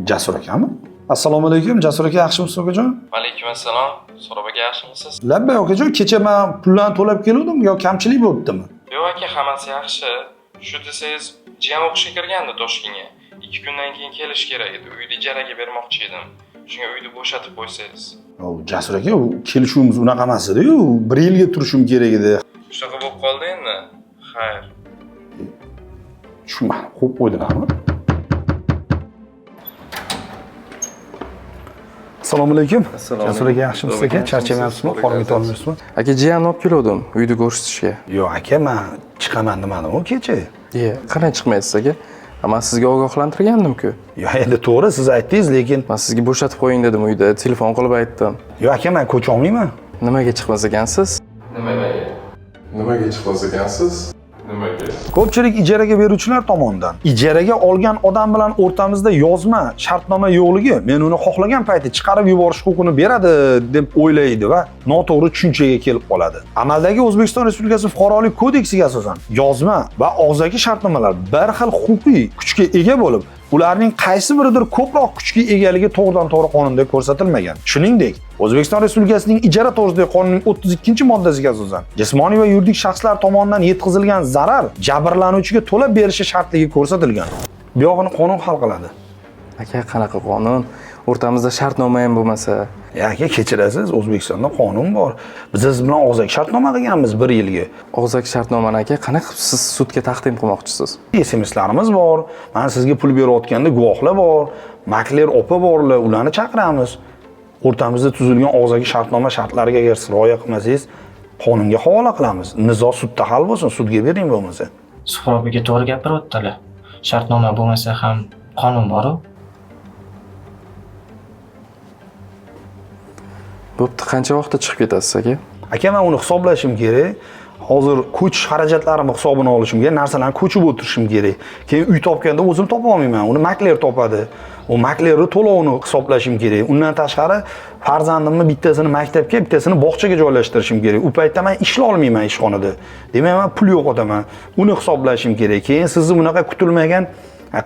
Jasur akami? Assalomu alaykum, Jasur aka, yaxshimisiz okajon? Alaykum assalom. So'rob aka, yaxshimisiz? Labbay okajon, kecha men pullarni to'lab keluvdim, yo kamchilik bo'libdimi? Yo'q aka, hammasi yaxshi. Shu desangiz, jiyan o'qishga kirgandi Toshkentga. 2 kundan keyin kelish kerak edi. Uyni ijaraga bermoqchi edim. Shunga uyni bo'shatib qo'ysangiz. Yo, Jasur aka, u kelishuvimiz unaqa emas edi-yu, 1 yilga turishim kerak edi. Shunaqa bo'lib qoldi endi. Xayr. Tushunmadim, qo'yib qo'ydilarmi? Assalomu alaykum. Assalomu Jasur aka, yaxshimisiz aka? Charchamayapsizmi? Qorning to'lmayapsizmi? Aka, jiyanni olib keluvdim uyni ko'rsatishga. Yo'q aka, men chiqaman demadim-ku kecha. Iye, qanday chiqmaysiz aka? Man sizga ogohlantirgandim-ku. Yo'q, endi to'g'ri, siz aytdingiz, lekin Man sizga bo'shatib qo'ying dedim uyda, telefon qilib aytdim. yo'q aka, men ko'cha olmayman. Nimaga chiqmas ekansiz? Nimaga? Nimaga chiqmas ekansiz? Nimaga? Ko'pchilik ijaraga beruvchilar tomonidan ijaraga olgan odam bilan o'rtamizda yozma shartnoma yo'qligi men uni xohlagan payti chiqarib yuborish huquqini beradi deb o'ylaydi va noto'g'ri tushunchaga kelib qoladi. Amaldagi O'zbekiston Respublikasi Fuqarolik kodeksiga asosan yozma va og'zaki shartnomalar bir xil huquqiy kuchga ega bo'lib, ularning qaysi biridir ko'proq kuchga egaligi to'g'ridan-to'g'ri qonunda ko'rsatilmagan. Shuningdek, O'zbekiston Respublikasining ijara to'g'risidagi qonunning 32-moddasiga asosan jismoniy va yuridik shaxslar tomonidan yetkazilgan zarar jabrlanuvchiga to'lab berishi shartligi ko'rsatilgan. Bu yog'ini qonun hal qiladi. Aka, qanaqa qonun? O'rtamizda shartnoma ham bo'lmasa. Ya aka, kechirasiz, O'zbekistonda qonun bor. Biz siz bilan og'zaki shartnoma qilganmiz 1 yilga. Og'zaki shartnomani aka, qanaqa qilib siz sudga taqdim qilmoqchisiz? SMSlarimiz bor. Men sizga pul berayotganda guvohlar bor, makler opa borlar, ularni chaqiramiz. O'rtamizda tuzilgan og'zaki shartnoma shartlariga agar siz rioya qilmasangiz, qonunga havola qilamiz. Nizo sudda hal bo'lsin, sudga bering bo'lmasa. Suhrob aka to'g'ri gapiryaptilar. Shartnoma bo'lmasa ham qonun bor-u. Bo'pti, qancha vaqtda chiqib ketasiz aka? Aka, men uni hisoblashim kerak. Hozir ko'chish xarajatlarimni hisobini olishim kerak, narsalarni ko'chib o'tirishim kerak. Keyin uy topganda o'zim topa olmayman, uni makler topadi. U maklerni to'lovini hisoblashim kerak. Undan tashqari farzandimni bittasini maktabga, bittasini bog'chaga joylashtirishim kerak. U paytda men ishlay olmayman ishxonada. Demak, men pul yo'qotaman. Uni hisoblashim kerak. Keyin sizni bunaqa kutilmagan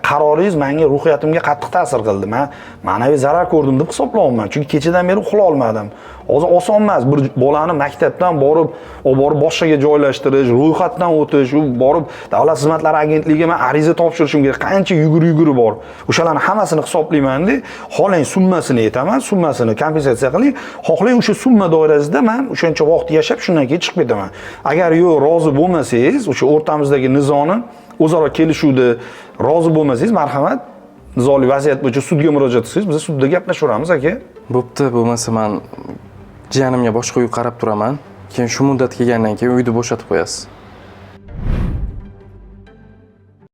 qaroringiz menga ruhiyatimga qattiq ta'sir qildi. Men ma'naviy zarar ko'rdim deb hisoblayapman. Chunki kechadan beri uxla olmadim. Hozir oson emas bir bolani maktabdan borib, olib borib boshqaga joylashtirish, ro'yxatdan o'tish, u borib Davlat xizmatlari agentligiga men ariza topshirishim kerak. Qancha yugur-yuguri bor. O'shalarni hammasini hisoblayman-da, xohlang summasini aytaman, summasini kompensatsiya qiling, xohlang o'sha summa doirasida men o'shancha vaqt yashab, shundan keyin chiqib ketaman. Agar yo'q, rozi bo'lmasangiz, o'sha o'rtamizdagi nizoni o'zaro kelishuvda rozi bo'lmasangiz, marhamat, nizoli vaziyat bo'yicha sudga murojaat qilsangiz, biz sudda gaplashaveramiz aka. Bo'pti, bo'lmasa man jiyanimga boshqa uy qarab turaman. Keyin shu muddat kelgandan keyin uyni bo'shatib qo'yasiz.